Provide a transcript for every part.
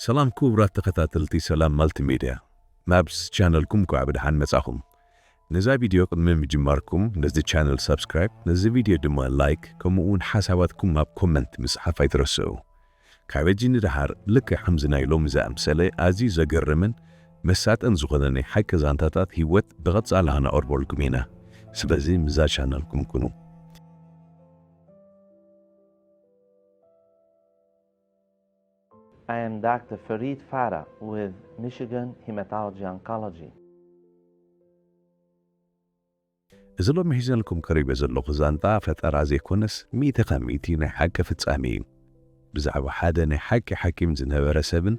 ሰላም ክቡራት ተኸታተልቲ ሰላም ማልቲሜድያ፣ ናብ ቻነልኩም እንኳዕ ብደሓን መጻኹም። ነዛ ቪድዮ ቅድሚ ምጅማርኩም ነዚ ቻነል ሳብስክራይብ፣ ነዚ ቪድዮ ድማ ላይክ፣ ከምኡ እውን ሓሳባትኩም ኣብ ኮመንት ምጽሓፍ ኣይትረስዑ። ካብ ሕጂ ንደሓር ልክዕ ከምዚ ናይ ሎሚ ዝኣምሰለ ኣዝዩ ዘገርምን መሳጥን ዝኾነ ናይ ሓቂ ዛንታታት ህይወት ብቐጻሊ ከነቕርበልኩም ኢና። ስለዚ ምስዛ ቻነልኩም ኩኑ። I am Doctor Farid Farah with Michigan Hematology Oncology. እዚ ሎሚ ሒዘልኩም ቀሪበ ዘለኹ ዛንታ ፈጠራ ዘይኮነስ ሚእቲ ካብ ሚእቲ ናይ ሓቂ ፍጻሜ እዩ። ብዛዕባ ሓደ ናይ ሓቂ ሓኪም ዝነበረ ሰብን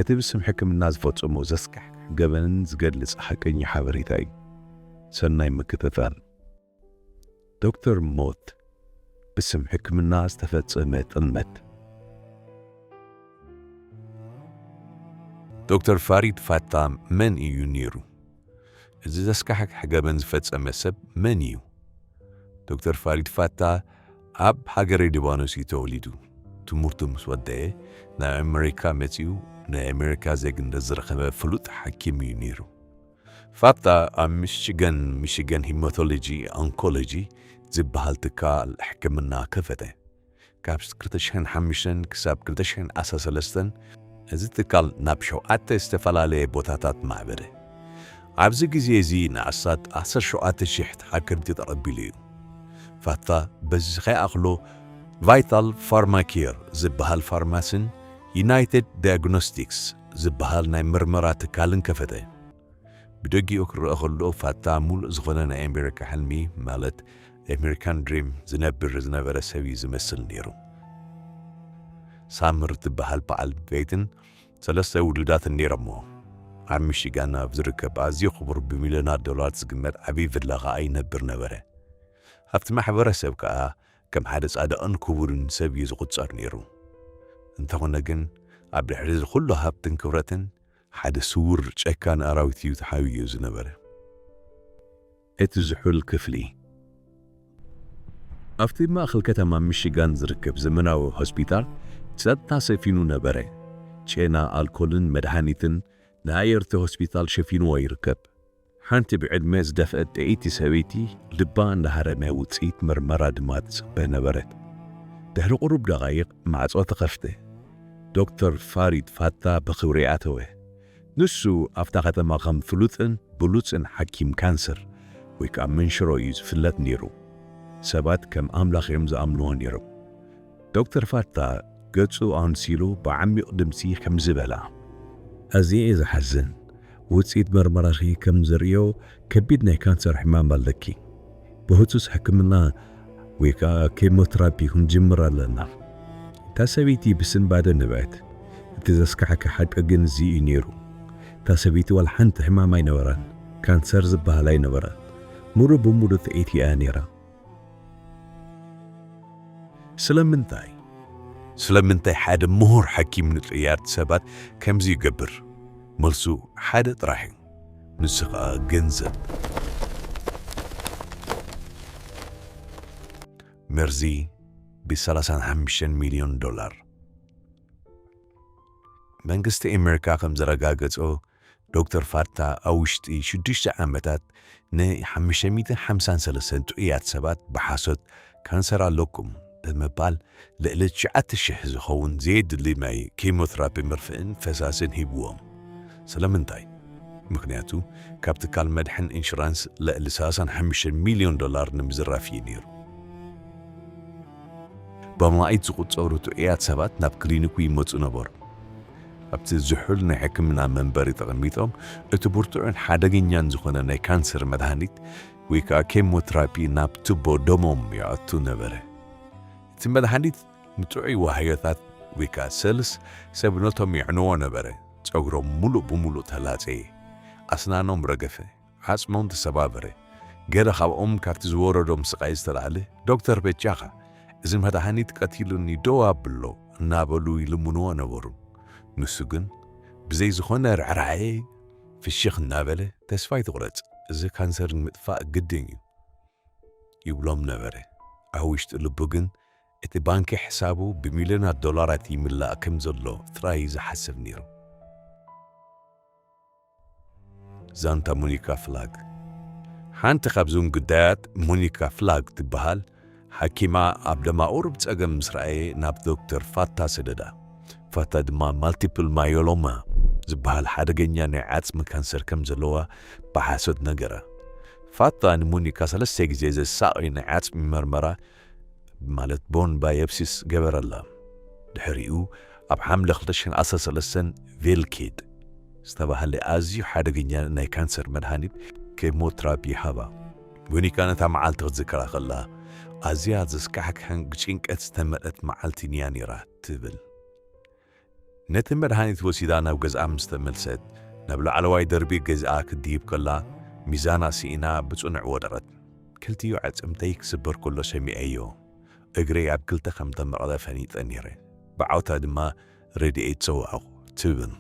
እቲ ብስም ሕክምና ዝፈጸሞ ዘስካሕክሕ ገበንን ዝገልጽ ሓቀኛ ሓበሬታ እዩ። ሰናይ ምክትታል። ዶክተር ሞት፣ ብስም ሕክምና ዝተፈጸመ ጥልመት። ዶክተር ፋሪድ ፋታ መን እዩ ነይሩ? እዚ ዘስካሕክሕ ገበን ዝፈጸመ ሰብ መን እዩ? ዶክተር ፋሪድ ፋታ ኣብ ሃገረ ሊባኖስ እዩ ተወሊዱ። ትምህርቱ ምስ ወደአ ናብ ኣሜሪካ መጺኡ ናይ ኣሜሪካ ዜግነት ዝረኸበ ፍሉጥ ሓኪም እዩ ነይሩ። ፋታ ኣብ ሚሽገን፣ ሚሽገን ሂማቶሎጂ ኦንኮሎጂ ዝበሃል ትካል ሕክምና ከፈተ። ካብ ክልተ ሽሕን ሓሙሽተን ክሳብ ክልተ ሽሕን ዓሰርተ ሰለስተን እዚ ትካል ናብ ሸውዓተ ዝተፈላለየ ቦታታት ማዕበለ። ኣብዚ ግዜ እዚ ንኣስታት ዓሰርተ ሸውዓተ ሽሕ ተሓከምቲ ተቐቢሉ እዩ። ፋታ በዚ ከይኣኽሎ ቫይታል ፋርማኬር ዝበሃል ፋርማስን ዩናይትድ ዳያግኖስቲክስ ዝበሃል ናይ ምርመራ ትካልን ከፈተ። ብደጊኡ ክረአ ከሎ ፋታ ሙሉእ ዝኾነ ናይ ኣሜሪካ ሕልሚ ማለት ኣሜሪካን ድሪም ዝነብር ዝነበረ ሰብ እዩ ዝመስል ነይሩ። ሳምር እትበሃል በዓል ቤትን ሰለስተ ውሉዳትን ነይሮሞ። ኣብ ሚሽጋን ኣብ ዝርከብ ኣዝዩ ክቡር ብሚልዮናት ዶላር ዝግመት ዓብዪ ቪላ ኸኣ ይነብር ነበረ። ኣብቲ ማሕበረሰብ ከኣ ከም ሓደ ጻድቕን ክቡርን ሰብ እዩ ዝቑጸር ነይሩ። እንተኾነ ግን ኣብ ድሕሪ እዚ ኩሉ ሃብትን ክብረትን ሓደ ስውር ጨካን ኣራዊት እዩ ተሓቢኡ ዝነበረ። እቲ ዝሑል ክፍሊ። ኣብቲ ማእከል ከተማ ሚሽጋን ዝርከብ ዘመናዊ ሆስፒታል ጸጥታ ሰፊኑ ነበረ። ጨና፣ ኣልኮልን መድሃኒትን ንኣየር እቲ ሆስፒታል ሸፊንዎ ይርከብ። ሓንቲ ብዕድመ ዝደፍአት ጥዕይቲ ሰበይቲ ልባ እንዳሃረመ ውጽኢት መርመራ ድማ ትጽበ ነበረት። ድሕሪ ቁሩብ ደቓይቕ ማዕጾ ተኸፍተ። ዶክተር ፋሪድ ፋታ ብኽብሪ ኣተወ። ንሱ ኣብታ ከተማ ከም ፍሉጥን ብሉጽን ሓኪም ካንሰር ወይ ከኣ መንሽሮ እዩ ዝፍለጥ ነይሩ። ሰባት ከም ኣምላኽ እዮም ዝኣምንዎ ነይሮም። ዶክተር ፋታ ገጹ ኣንሲሉ ብዓሚቕ ድምጺ ከምዚ በላ። ኣዝየ እየ ዝሓዝን። ውጽኢት መርመራኺ ከም ዘርእዮ ከቢድ ናይ ካንሰር ሕማም ኣለኪ። ብህጹጽ ሕክምና ወይ ከኣ ኬሞትራፒ ክንጅምር ኣለና። እታ ሰበይቲ ብስንባደ ነብዐት። እቲ ዘስካሕክሕ ሓቂ ግን እዚ እዩ ነይሩ። እታ ሰበይቲ ዋላ ሓንቲ ሕማም ኣይነበራን። ካንሰር ዝበሃል ኣይነበራን። ሙሉእ ብሙሉእ ጥዕይቲ እያ ነይራ። ስለምንታይ? ስለምንታይ ሓደ ምሁር ሓኪም ንጥዑያት ሰባት ከምዚ ይገብር? መልሱ ሓደ ጥራሕ እዩ። ንሱ ኸኣ ገንዘብ። መርዚ ብ ሰላሳን ሓሙሽተን ሚልዮን ዶላር። መንግስቲ ኣሜሪካ ከም ዘረጋገጾ ዶክተር ፋታ ኣብ ውሽጢ ሽዱሽተ ዓመታት ን ሓሙሽተ ሚእትን ሓምሳን ሰለስተን ጥዑያት ሰባት ብሓሶት ካንሰር ኣለኩም ብምባል ልዕሊ ትሽዓተ ሽሕ ዝኸውን ዘየድሊ ናይ ኬሞትራፒ መርፍእን ፈሳስን ሂብዎም። ስለምንታይ? ምኽንያቱ ካብ ትካል መድሕን ኢንሹራንስ ልዕሊ ሰላሳን ሓሙሽተን ሚልዮን ዶላር ንምዝራፍ እዩ ነይሩ። ብኣማኢት ዝቑጸሩ ጥዑያት ሰባት ናብ ክሊኒኩ ይመጹ ነበሩ። ኣብቲ ዝሑል ናይ ሕክምና መንበሪ ተቐሚጦም እቲ ብርቱዕን ሓደገኛን ዝኾነ ናይ ካንሰር መድሃኒት ወይ ከኣ ኬሞትራፒ ናብ ቱቦ ደሞም ይኣቱ ነበረ። እቲ መድሃኒት ንጥዑይ ዋህዮታት ወይ ከኣ ሰልስ ሰብነቶም የዕንዎ ነበረ። ጸጉሮም ሙሉእ ብሙሉእ ተላጸየ። ኣስናኖም ረገፈ። ዓጽሞም ተሰባበረ። ገለ ካብኦም ካብቲ ዝወረዶም ስቓይ ዝተላዕለ፣ "ዶክተር በጃኻ፣ እዚ መድሃኒት ቀቲሉኒ ደው ኣብሎ" እናበሉ ይልምንዎ ነበሩ። ንሱ ግን ብዘይ ዝኾነ ርሕራሐ ፍሽኽ እናበለ፣ "ተስፋ ኣይትቑረጽ፣ እዚ ካንሰር ንምጥፋእ ግድን እዩ" ይብሎም ነበረ። ኣብ ውሽጢ ልቡ ግን እቲ ባንኪ ሕሳቡ ብሚልዮናት ዶላራት ይምላእ ከም ዘሎ ጥራይ እዩ ዝሓስብ ነይሩ። ዛንታ ሞኒካ ፍላግ። ሓንቲ ካብዞም ግዳያት፣ ሞኒካ ፍላግ ትበሃል፣ ሓኪማ ኣብ ደማ ቁሩብ ጸገም ምስ ረኣየ ናብ ዶክተር ፋታ ሰደዳ። ፋታ ድማ ማልቲፕል ማዮሎማ ዝበሃል ሓደገኛ ናይ ዓጽሚ ካንሰር ከም ዘለዋ ብሓሶት ነገራ። ፋታ ንሞኒካ ሰለስተ ግዜ ዘሳቒ ናይ ዓጽሚ መርመራ፣ ማለት ቦን ባዮፕሲስ ገበረላ። ድሕሪኡ ኣብ ሓምለ ክልተ ሽሕን ዓሰርተ ሰለስተን ቬልኬድ ዝተባህለ ኣዝዩ ሓደገኛ ናይ ካንሰር መድሃኒት ኬሞትራፒ ሃባ። ሞኒካ ነታ መዓልቲ ክትዝክራ ከላ፣ ኣዝያ ዘስካሕክሕን ብጭንቀት ዝተመልአት መዓልቲ እያ ነይራ ትብል። ነቲ መድሃኒት ወሲዳ ናብ ገዝኣ ምስ ተመልሰት፣ ናብ ላዕለዋይ ደርቢ ገዝኣ ክትድይብ ከላ፣ ሚዛና ስኢና ብጽኑዕ ወደቐት። ክልቲኡ ኣዕጽምተይ ክስበር ከሎ ሰሚዐዮ። እግረይ ኣብ ክልተ ከም ተመቐለ ፈኒጠ ነይረ። ብዓውታ ድማ ረድኤት ጸዋዕኹ ትብል።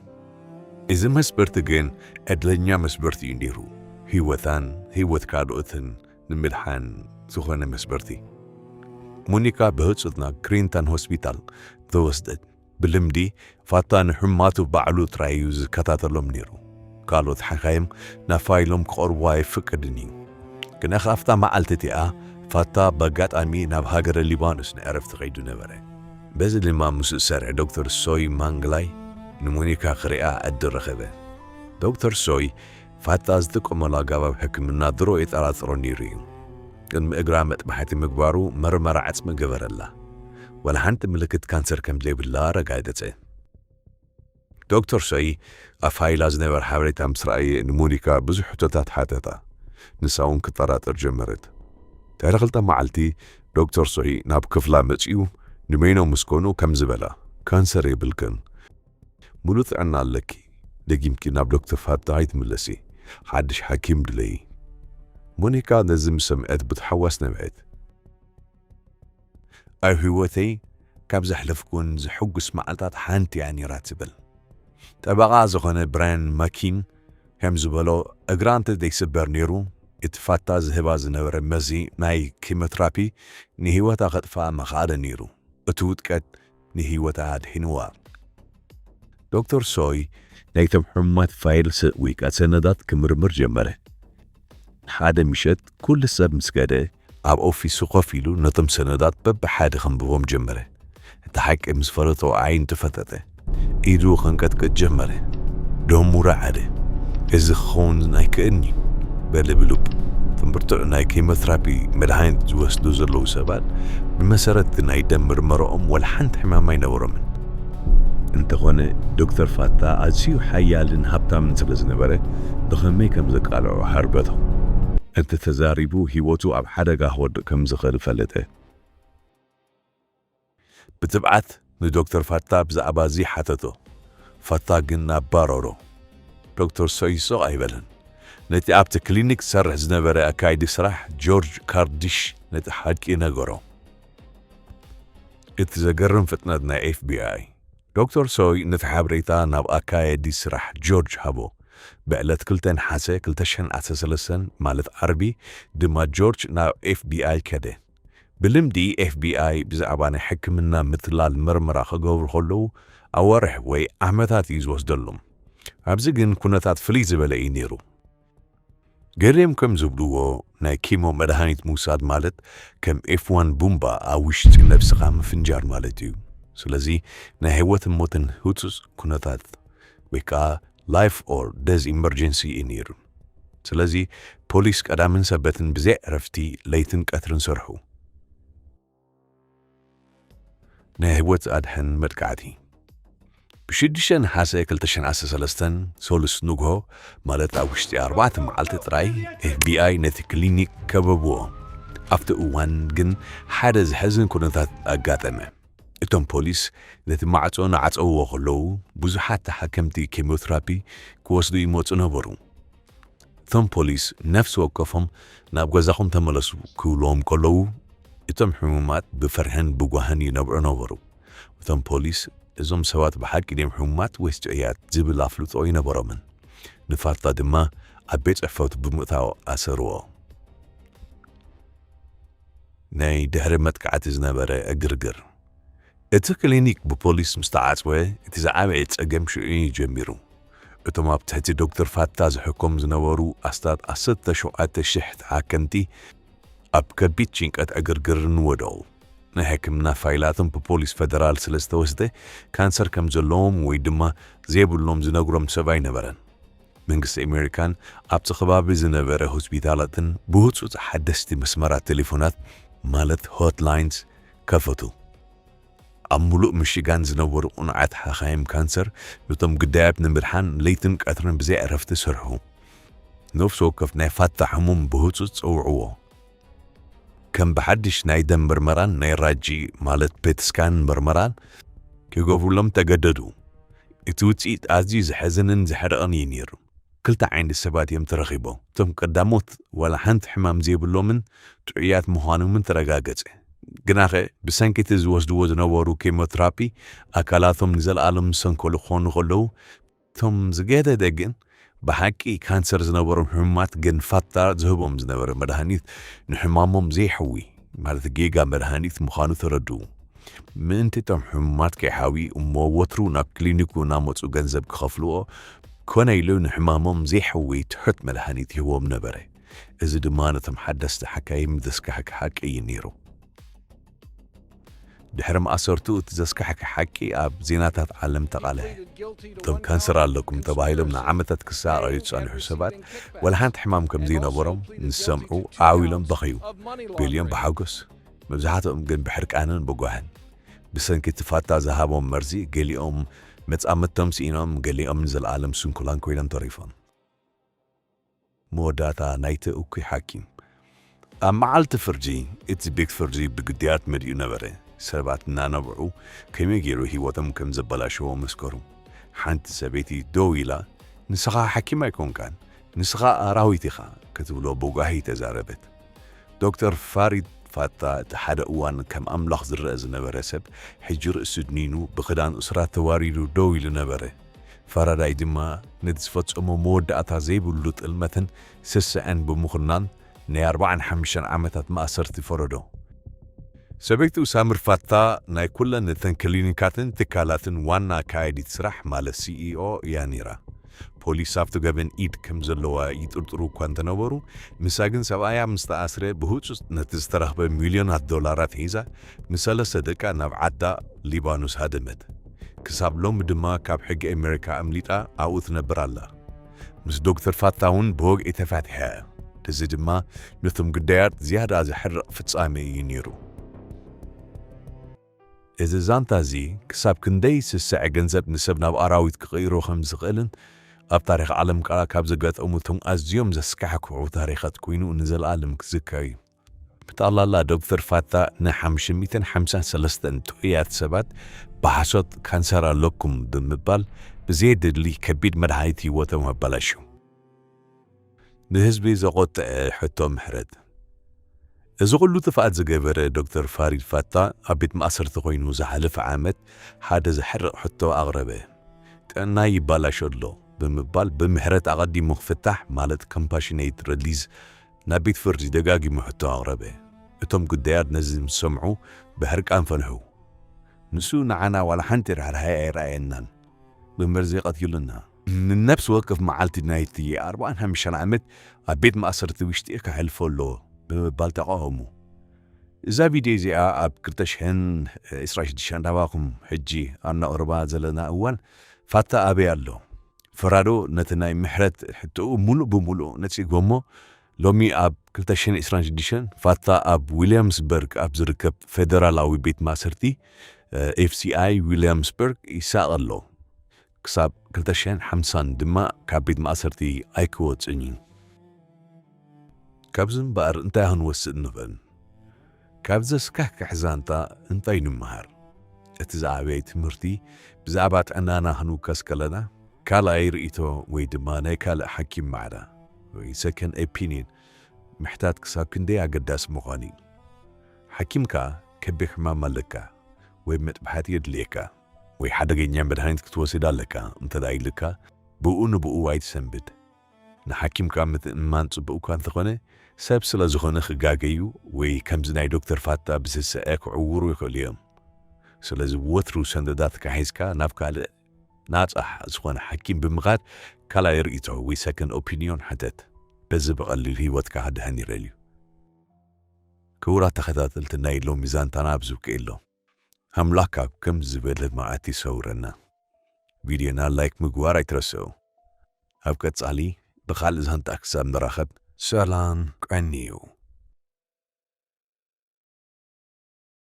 እዚ መስበርቲ ግን ዕድለኛ መስበርቲ እዩ ነይሩ። ህይወታን ህይወት ካልኦትን ንምድሓን ዝኾነ መስበርቲ። ሞኒካ ብህጹጽ ናብ ክሪንተን ሆስፒታል ተወስደት። ብልምዲ ፋታ ንሕማቱ ባዕሉ ጥራይ እዩ ዝከታተሎም ነይሩ። ካልኦት ሓካይም ናብ ፋይሎም ክቐርቡ ኣይፍቅድን እዩ። ግና ኣብታ መዓልቲ እቲኣ ፋታ ብኣጋጣሚ ናብ ሃገረ ሊባኖስ ንዕረፍቲ ከይዱ ነበረ። በዚ ድማ ምስኡ ዝሰርሕ ዶክተር ሶይ ማንግላይ ንሞኒካ ክሪኣ ዕድል ረኸበ። ዶክተር ሶይ ፋታ ዝጥቀመሉ ኣገባብ ሕክምና ድሮ የጠራጥሮ ነይሩ እዩ። ቅድሚ እግራ መጥባሕቲ ምግባሩ መርመራ ዓጽሚ ገበረላ። ዋላ ሓንቲ ምልክት ካንሰር ከም ዘይብላ ኣረጋገጸ። ዶክተር ሶይ ኣብ ፋይላ ዝነበረ ሓበሬታ ምስ ረኣየ ንሞኒካ ብዙሕ ሕቶታት ሓተታ። ንሳ እውን ክጠራጠር ጀመረት። ድሕሪ ክልተ መዓልቲ ዶክተር ሶይ ናብ ክፍላ መጺኡ ንመይኖ ምስ ኮኑ ከምዚ በላ፣ "ካንሰር የብልክን። ሙሉእ ጥዕና ኣለኪ። ደጊምኪ ናብ ዶክተር ፋታ ኣይትምለሲ። ሓድሽ ሓኪም ድለዪ." ሞኒካ ነዚ ምስ ሰምዐት ብታሕጓስ ነብዐት። "ኣብ ህይወተይ ካብ ዘሕለፍኩን ዘሐጉስ መዓልታት ሓንቲ እያ ነይራ" ትብል። ጠበቓ ዝኾነ ብራያን ማኪን ከም ዝበሎ፣ እግራ እንተ ዘይስበር ነይሩ፣ እቲ ፋታ ዝህባ ዝነበረ መርዚ ናይ ኪሞትራፒ ንህይወታ ከጥፍኣ ምኸኣለ ነይሩ። እቲ ውድቀት ንህይወታ ኣድሒንዋ። ዶክተር ሶይ ናይቶም ሕሙማት ፋይል ስ-፣ ወይ ከኣ ሰነዳት ክምርምር ጀመረ። ሓደ ምሸት ኩሉ ሰብ ምስ ከደ፣ ኣብ ኦፊሱ ኮፍ ኢሉ ነቶም ሰነዳት በብሓደ ከንብቦም ጀመረ። እቲ ሓቂ ምስ ፈለጦ ዓይኑ ተፈጠጠ። ኢዱ ከንቀጥቅጥ ጀመረ። ደሙ ረዓደ። "እዚ ክኸውን ኣይክእልን እዩ" በለ ብልቡ። እቶም ብርቱዕ ናይ ኬሞትራፒ መድሃኒት ዝወስዱ ዘለዉ ሰባት ብመሰረት እቲ ናይ ደም ምርመራኦም ዋላ ሓንቲ ሕማም ኣይነበሮምን። እንተኾነ ዶክተር ፋታ ኣዝዩ ሓያልን ሃብታምን ስለ ዝነበረ ብኸመይ ከም ዘቃልዖ ሃርበቶ። እንተተዛሪቡ ህይወቱ ኣብ ሓደጋ ክወድቕ ከም ዝኽእል ፈለጠ። ብትብዓት ንዶክተር ፋታ ብዛዕባ እዚ ሓተቶ። ፋታ ግን ኣባረሮ። ዶክተር ሶይ ስቕ ኣይበለን። ነቲ ኣብቲ ክሊኒክ ዝሰርሕ ዝነበረ ኣካያዲ ስራሕ ጆርጅ ካርዲሽ ነቲ ሓቂ ነገሮ። እቲ ዘገርም ፍጥነት ናይ ኤፍ ቢ ኣይ። ዶክተር ሶይ ነቲ ሓበሬታ ናብ ኣካያዲ ስራሕ ጆርጅ ሃቦ። ብዕለት ክልተ ነሓሰ ክልተ ሽሕን ዓሰርተ ሰለስተን ማለት ዓርቢ ድማ ጆርጅ ናብ ኤፍ ቢ ኣይ ከደ። ብልምዲ ኤፍ ቢ ኣይ ብዛዕባ ናይ ሕክምና ምትላል መርመራ ክገብሩ ከለዉ ኣዋርሕ ወይ ዓመታት እዩ ዝወስደሎም። ኣብዚ ግን ኩነታት ፍልይ ዝበለ እዩ ነይሩ። ገሊኦም ከም ዝብልዎ ናይ ኪሞ መድሃኒት ምውሳድ ማለት ከም ኤፍ ዋን ቡምባ ኣብ ውሽጢ ነብስኻ ምፍንጃር ማለት እዩ። ስለዚ ናይ ህይወትን ሞትን ህጹጽ ኩነታት ወይ ከኣ ላይፍ ኦር ደዝ ኢመርጀንሲ እዩ ነይሩ። ስለዚ ፖሊስ ቀዳምን ሰበትን ብዘይ ዕረፍቲ ለይትን ቀትርን ሰርሑ። ናይ ህይወት ኣድሕን መጥቃዕቲ። ብሽዱሽተ ነሓሰ ክልተ ሽሕን ዓሰርተ ሰለስተን ሰሉስ ንግሆ፣ ማለት ኣብ ውሽጢ ኣርባዕተ መዓልቲ ጥራይ፣ ኤፍ ቢ ኣይ ነቲ ክሊኒክ ከበብዎ። ኣብቲ እዋን ግን ሓደ ዘሕዝን ኩነታት ኣጋጠመ። እቶም ፖሊስ ነቲ ማዕጾ እናዓጸውዎ ከለዉ፣ ብዙሓት ተሓከምቲ ኬሞትራፒ ክወስዱ ይመጹ ነበሩ። እቶም ፖሊስ ነፍሲ ወከፎም "ናብ ገዛኹም ተመለሱ" ክብልዎም ከለዉ፣ እቶም ሕሙማት ብፍርሕን ብጓህን ይነብዑ ነበሩ። እቶም ፖሊስ፣ "እዞም ሰባት ብሓቂ ድዮም ሕሙማት ወይስ ጥዑያት?" ዝብል ኣፍልጦ ኣይነበሮምን። ንፋታ ድማ ኣብ ቤት ጽሕፈቱ ብምእታው ኣሰርዎ። ናይ ድሕሪ መጥቃዕቲ ዝነበረ ዕግርግር። እቲ ክሊኒክ ብፖሊስ ምስ ተዓጽወ፣ እቲ ዝዓበየ ጸገም ሽዑ እዩ ጀሚሩ። እቶም ኣብ ትሕቲ ዶክተር ፋታ ዝሕከሙ ዝነበሩ ኣስታት ዓሰርተ ሸውዓተ ሽሕ ተሓከምቲ ኣብ ከቢድ ጭንቀት ዕግርግርን ወደቑ። ናይ ሕክምና ፋይላቶም ብፖሊስ ፈደራል ስለ ዝተወስደ፣ ካንሰር ከም ዘለዎም ወይ ድማ ዘይብሎም ዝነግሮም ሰብ ኣይነበረን። መንግስቲ ኣሜሪካን ኣብቲ ከባቢ ዝነበረ ሆስፒታላትን ብህጹጽ ሓደስቲ መስመራት ቴሌፎናት፣ ማለት ሆትላይንስ፣ ከፈቱ። ኣብ ምሉእ ሚሽጋን ዝነበሩ ቁኑዓት ሓኻይም ካንሰር፣ ነቶም ግዳያት ንምድሓን ለይትን ቀትርን ብዘይ ዕረፍቲ ሰርሑ። ነፍሲ ወከፍ ናይ ፋታ ሕሙም ብህጹጽ ጸውዕዎ። ከም ብሓድሽ ናይ ደም ምርመራን ናይ ራጂ፣ ማለት ፔት ስካን ምርመራን፣ ክገብሩሎም ተገደዱ። እቲ ውጽኢት ኣዝዩ ዘሕዝንን ዘሕርቕን እዩ ነይሩ። ክልተ ዓይነት ሰባት እዮም ተረኺቦም። እቶም ቀዳሞት ዋላ ሓንቲ ሕማም ዘይብሎምን ጥዑያት ምዃኖምን ተረጋገጸ። ግናኸ፣ ብሰንኪ እቲ ዝወስድዎ ዝነበሩ ኬሞቴራፒ፣ ኣካላቶም ንዘለኣለም ዝሰንከሉ ክኾኑ ከለዉ፣ እቶም ዝገደደ ግን፣ ብሓቂ ካንሰር ዝነበሮም ሕሙማት ግን ፋታ ዝህቦም ዝነበረ መድሃኒት ንሕማሞም ዘይሕዊ፣ ማለት ጌጋ መድሃኒት ምዃኑ ተረድኡ። ምእንቲ እቶም ሕሙማት ከይሓውዩ እሞ ወትሩ ናብ ክሊኒኩ እናመጹ ገንዘብ ክኸፍልዎ፣ ኮነ ኢሉ ንሕማሞም ዘይሕዊ ትሑት መድሃኒት ይህቦም ነበረ። እዚ ድማ ነቶም ሓደስቲ ሓካይም ዘስካሕክሕ ሓቂ እዩ ነይሩ። ድሕሪ ማእሰርቱ እቲ ዘስካሕክሕ ሓቂ ኣብ ዜናታት ዓለም ተቓልሐ። እቶም ካንሰር ኣለኩም ተባሂሎም ንዓመታት ክሳቐዩ ዝጸንሑ ሰባት፣ ዋላ ሓንቲ ሕማም ከም ዘይነበሮም ምስ ሰምዑ ዓው ኢሎም በኸዩ። ገሊኦም ብሓጎስ፣ መብዛሕትኦም ግን ብሕርቃንን ብጓህን። ብሰንኪ እቲ ፋታ ዝሃቦም መርዚ፣ ገሊኦም መጻምድቶም ስኢኖም፣ ገሊኦም ንዘለኣለም ስንኩላን ኮይኖም ተሪፎም። መወዳእታ ናይቲ እኩይ ሓኪም። ኣብ መዓልቲ ፍርዲ፣ እቲ ቤት ፍርዲ ብግዳያት መሊኡ ነበረ። ሰባት እናነብዑ ከመይ ገይሩ ህይወቶም ከም ዘበላሸዎ መስከሩ። ሓንቲ ሰበይቲ ደው ኢላ፣ "ንስኻ ሓኪም ኣይኮንካን፣ ንስኻ ኣራዊት ኢኻ" ክትብሎ ብጓሂ ተዛረበት። ዶክተር ፋሪድ ፋታ፣ እቲ ሓደ እዋን ከም ኣምላኽ ዝረአ ዝነበረ ሰብ፣ ሕጂ ርእሱ ድኒኑ ብኽዳን እሱራት ተዋሪዱ ደው ኢሉ ነበረ። ፈራዳይ ድማ ነቲ ዝፈጸሞ መወዳእታ ዘይብሉ ጥልመትን ስስዐን ብምኹናን ናይ ኣርባዓን ሓሙሽተን ዓመታት ማእሰርቲ ፈረዶ። ሰበይቱ ሳምር ፋታ ናይ ኩለን እተን ክሊኒካትን ትካላትን ዋና ኣካያዲት ስራሕ፣ ማለት ሲኢኦ፣ እያ ነይራ። ፖሊስ ኣብቲ ገበን ኢድ ከም ዘለዋ ይጥርጥሩ እኳ እንተነበሩ፣ ንሳ ግን ሰብኣያ ምስ ተኣስረ ብህጹጽ ነቲ ዝተረኽበ ሚልዮናት ዶላራት ሒዛ፣ ምስ ሰለስተ ደቃ ናብ ዓዳ ሊባኖስ ሃደመት። ክሳብ ሎሚ ድማ ካብ ሕጊ ኣሜሪካ ኣምሊጣ ኣብኡ ትነብር ኣላ። ምስ ዶክተር ፋታ እውን ብወግዒ ተፋቲሓ እያ። እዚ ድማ ነቶም ግዳያት ዝያዳ ዘሕርቕ ፍጻመ እዩ ነይሩ። እዚ ዛንታ እዚ ክሳብ ክንደይ ስስዐ ገንዘብ ንሰብ ናብ ኣራዊት ክቕይሮ ከም ዝኽእልን ኣብ ታሪኽ ዓለም ከኣ ካብ ዘጋጠሙ እቶም ኣዝዮም ዘስካሕክሑ ታሪኻት ኮይኑ ንዘለኣለም ክዝከር እዩ። ብጠቕላላ ዶክተር ፋታ ን ሓሙሽተ ሚእትን ሓምሳን ሰለስተን ጥዑያት ሰባት ብሓሶት ካንሰር ኣለኩም ብምባል ብዘየድሊ ከቢድ መድሃኒት ህይወቶም ኣበላሽዩ። ንህዝቢ ዘቖጥዐ ሕቶ ምሕረት። እዚ ኩሉ ጥፍኣት ዝገበረ ዶክተር ፋሪድ ፋታ ኣብ ቤት ማእሰርቲ ኮይኑ ዝሓለፈ ዓመት ሓደ ዘሕርቕ ሕቶ ኣቕረበ። "ጥዕናይ ይባላሾ ኣሎ" ብምባል ብምሕረት ኣቐዲሙ ክፍታሕ፣ ማለት ኮምፓሽኔት ሪሊዝ፣ ናብ ቤት ፍርዲ ደጋጊሙ ሕቶ ኣቕረበ። እቶም ግዳያት ነዚ ምስ ሰምዑ ብሕርቃን ፈንሑ። "ንሱ ንዓና ዋላ ሓንቲ ርሕራሐ ኣይረኣየናን። ብመርዚ ቀቲሉና። ንነፍሲ ወከፍ መዓልቲ ናይቲ ኣርባዓን ሓሙሽተን ዓመት ኣብ ቤት ማእሰርቲ ውሽጢ ከሕልፎ ኣለዎ" ብምባል ተቓወሙ። እዛ ቪድዮ እዚኣ ኣብ ክልተ ሽሕን ዕስራን ሽዱሽተን ናባኹም ሕጂ ኣብ ነቕርባ ዘለና እዋን ፋታ ኣበይ ኣሎ? ፈራዶ ነቲ ናይ ምሕረት ሕቶኡ ምሉእ ብምሉእ ነጺጎሞ፣ ሎሚ ኣብ ክልተ ሽሕን ዕስራን ሽዱሽተን ፋታ ኣብ ዊልያምስበርግ ኣብ ዝርከብ ፌደራላዊ ቤት ማእሰርቲ፣ ኤፍ ሲ ኣይ ዊልያምስበርግ ይሳቐ ኣሎ። ክሳብ ክልተ ሽሕን ሓምሳን ድማ ካብ ቤት ማእሰርቲ ኣይክወጽእን እዩ። ካብዚ እምበኣር እንታይ ክንወስድ ንኽእል? ካብ ዘስካሕክሕ ዛንታ እንታይ ንምሃር? እቲ ዝዓበየ ትምህርቲ ብዛዕባ ጥዕናና ክንውከስ ከለና፣ ካልኣይ ርእይቶ ወይ ድማ ናይ ካልእ ሓኪም ማዕዳ ወይ ሰከንድ ኦፒንየን ምሕታት ክሳብ ክንደይ ኣገዳሲ ምዃኑ እዩ። ሓኪምካ ከቢድ ሕማም ኣለካ ወይ መጥባሕቲ የድልየካ ወይ ሓደገኛ መድሃኒት ክትወስድ ኣለካ እንተ ደኣ ኢሉካ፣ ብኡ ንብኡ ኣይትሰንብድ። ንሓኪምካ ምትእምማን ጽቡቕ እኳ እንተኾነ፣ ሰብ ስለ ዝኾነ ክጋገዩ ወይ ከምዚ ናይ ዶክተር ፋታ ብዝስዐ ክዕውሩ ይኽእሉ እዮም። ስለዚ ወትሩ ሰነዳትካ ሒዝካ ናብ ካልእ ናጻ ዝኾነ ሓኪም ብምኻድ ካልኣይ ርእይቶ ወይ ሰከንድ ኦፒንዮን ሕተት። በዚ ብቐሊል ህይወትካ ክድሕን ይኽእል እዩ። ክቡራት ተኸታተልቲ ናይ ሎሚ ዛንታና ኣብዚ ይብቅዕ ኣሎ። ኣምላኽ ካብ ከምዚ ዝበለ መዓት ይሰውረና። ቪድዮና ላይክ ምግባር ኣይትረስዑ። ኣብ ቀጻሊ ብኻልእ ዛንታ ክሳብ ንራኸብ ሰላም ቀንዩ።